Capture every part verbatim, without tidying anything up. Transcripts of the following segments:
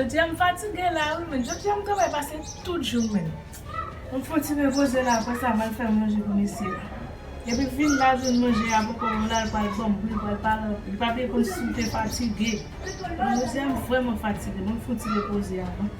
Jodi a m fatige la wi, men jodi a m travay pase tout jou, men. Mwen fè yon ti repoze la, apre sa, m al fè manje pou mesye yo. Depi vin la, jwenn manje a poko bon la, l pral ban m bri, l pral pale anpil. Li pa vle konn si w te fatige. Men jodi a, m vrèman fatige. Mwen fè yon ti repoze avan.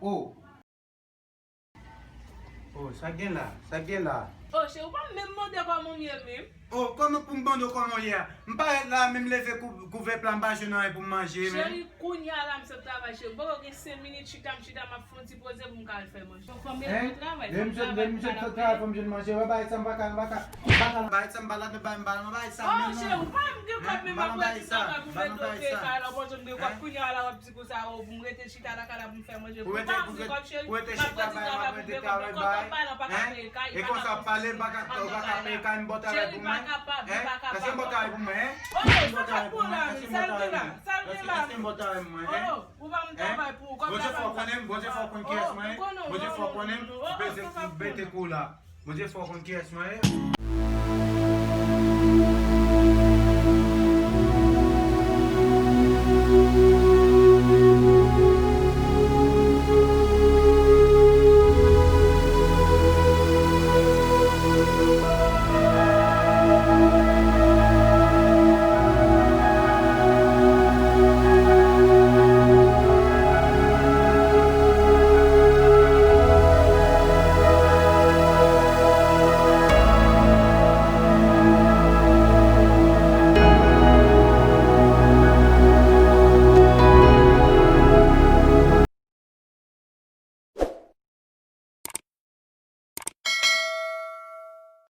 Oh. Oh, sa gen la? Sa gen la? Oh, cheri, ou pa menm mande kòman m ye menm. Oh, kòman pou m mande w kòman w ye a? M parèt la, menm leve kou-, kouvèt la, m pa jwenn anyen pou m manje, menm. Cheri, kounye a la, m sot travay, cheri. M poko gen senk minit chita, m chita, m ap fè yon ti poze pou m ka al fè manje. Fò m rete travay, fò m travay, fò m jwenn manje. Wè, bagay sa, m pa ka, m pa ka, m pa ka. Bagay sa, m pa ladan, m pa ladan bagay sa, menm non. Oh, cheri, ou pa menm gen kòb, menm ap rete travay pou m rete okipe kay la, ou pa janm gen kòb. Kounye a la, w ap di konsa, oh, pou m rete chita lakay la pou m fè manje. Pou rete, pou rete, pou rete chita bay, m ap rete travay bay. Hein? E konsa w ap pale, m pa ka, ou pa ka peye kay, m bò travay pou mwen. Hein? Èske m bò travay pou mwen, hein? Èske m bò travay pou mwen? Èske m bò travay pou mwen? Èske m bò travay pou mwen, hein? Hein? Bondye fè w konnen m, Bondye fè w konn kiyès mwen ye. Bondye fè w konnen m, ou peze, ou pete kou la. Bondye fè w konn kiyès mwen ye.